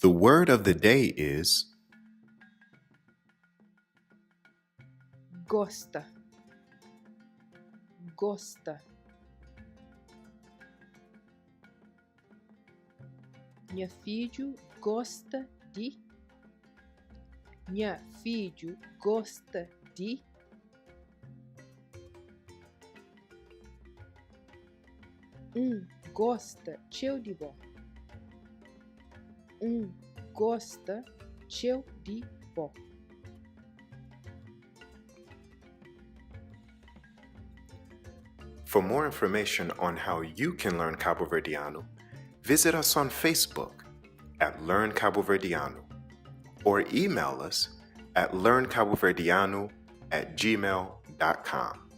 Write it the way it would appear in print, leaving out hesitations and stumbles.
The word of the day is Gosta Gosta Nha fidju gosta di Nha fidju gosta di. N gosta txeu di bo. N gosta txeu di bo. For more information on how you can learn Caboverdiano, visit us on Facebook at Learn Caboverdiano or email us at learncaboverdiano at gmail.com.